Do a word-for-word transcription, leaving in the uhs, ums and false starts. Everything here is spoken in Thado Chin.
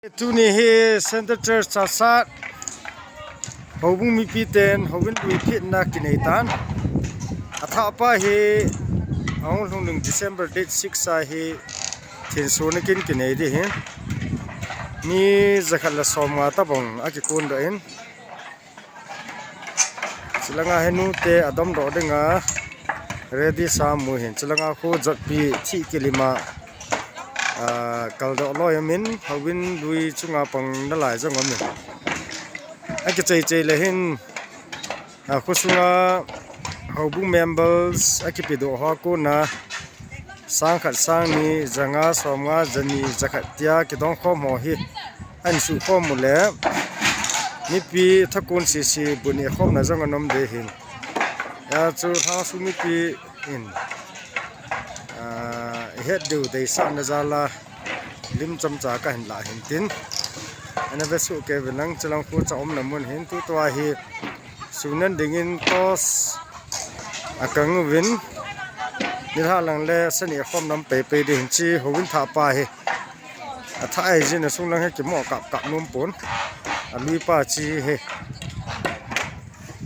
Tuni hi Central Church Chassad houbung mipi ten houin lui phetna kinei tan. Athah pa hi ahung lhung ding December date six a hi thenso nakin kinei ding ahi. Mi jakhat le somnga tabang akikon doh in. Chulanga hi nute adom doh dinga ready sa mu hin. Chulanga khu jotpi thih kilima, ah, kaldoh loi amin, houin lui chunga pang nalai jong amin. Akichei chei le hin, ah, khosunga houbung members akipedoh ho kona sang khat, sang ni, ja nga, som nga, ja ni, ja khat tia kidong khom ho hi ahin suh khom u le mipi thakon sese bu neh khomna jong anom ding ahin. Hia chu lhangsu mipi in, ah, ihet diu deisahna jal a lim chomcha kahin lah hin tin. Ana vesuh kei uvin lang, chulang khu cha umna mun hin tutua hi sun nan dingin toss akang uvin. Nilhah lang le sa neh khom nom peipei ding ahin, chi houin thah pa hi. Athah ahi jeh in asung lang hi kimo kap kap nom pon. Alui pa chi hi.